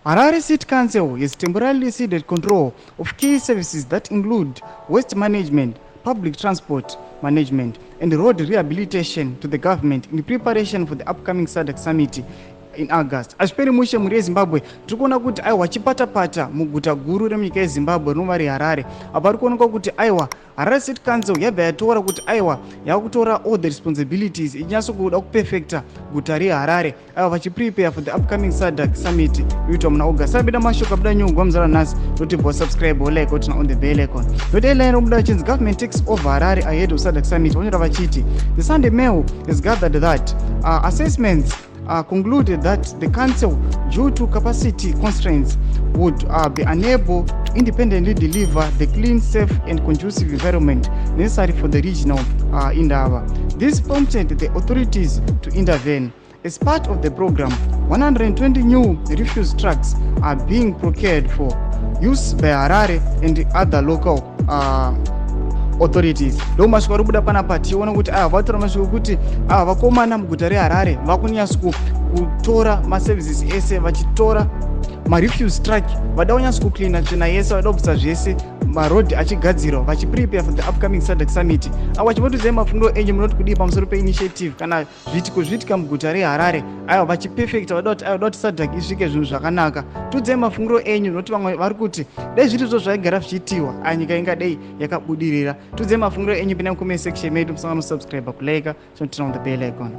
Harare City Council has temporarily ceded control of key services that include waste management, public transport management and road rehabilitation to the government in preparation for the upcoming SADC summit in August. Hazviperi mushe, mhuri yeZimbabwe. Tiri kuona kuti aiwa, chipatapata muguta guru remunyika yeZimbabwe rinova reHarare. Apa ri kuonekwa kuti aiwa, Harare City Council yabva yatora kuti aiwa, yakutora all the responsibilities, ichinyatso kuda kuperfecta guta reHarare, aiwa, vachiprepare for the upcoming SADC summit inoitwa muna August. Sabida mashoko abuda nyongwa muzara nhasi. Notibva subscribe, olike, oturn on the bell icon. Noti headline robuda vachinzi "Government takes over Harare ahead of SADC summit". Vanyora vachiti, "The Sunday Mail has gathered that assessments concluded that the council, due to capacity constraints, would be unable to independently deliver the clean, safe and conducive environment necessary for the regional indaba. This prompted the authorities to intervene. As part of the program, 120 new refuse trucks are being procured for use by Harare and other local authorities." Ndo mashoko ari kubuda panapa. Tichiona kuti ava vatora mashoko ekuti ava vakomana muguta reHarare vakunyatso kutora maservices ese, vachitora marefuse truck, vada kunyatso kucleana tsvina yese, vada kubvisa zvese, marodhi achigadzirwa, vachiprepare for the upcoming SADC summit. Avo chimbotiudzai mafungiro enyu, munoti kudii pamusoro peinitiative kana zviitiko zviitika muguta reHarare? Aiwa, vachiperfecta, vada kuti aiwa, da kuti SADC isvike zvinhu zvakanaka. Tiudzai mafungiro enyu, nokuti vamwe vari kuti dai zviri zvo zvaigara zvichiitiwa, anyika ingadei yakabudirira. Tiudzai mafungiro enyu, pinai mucomment section medu. Musangano subscribe, kulike, turn on the bell icon.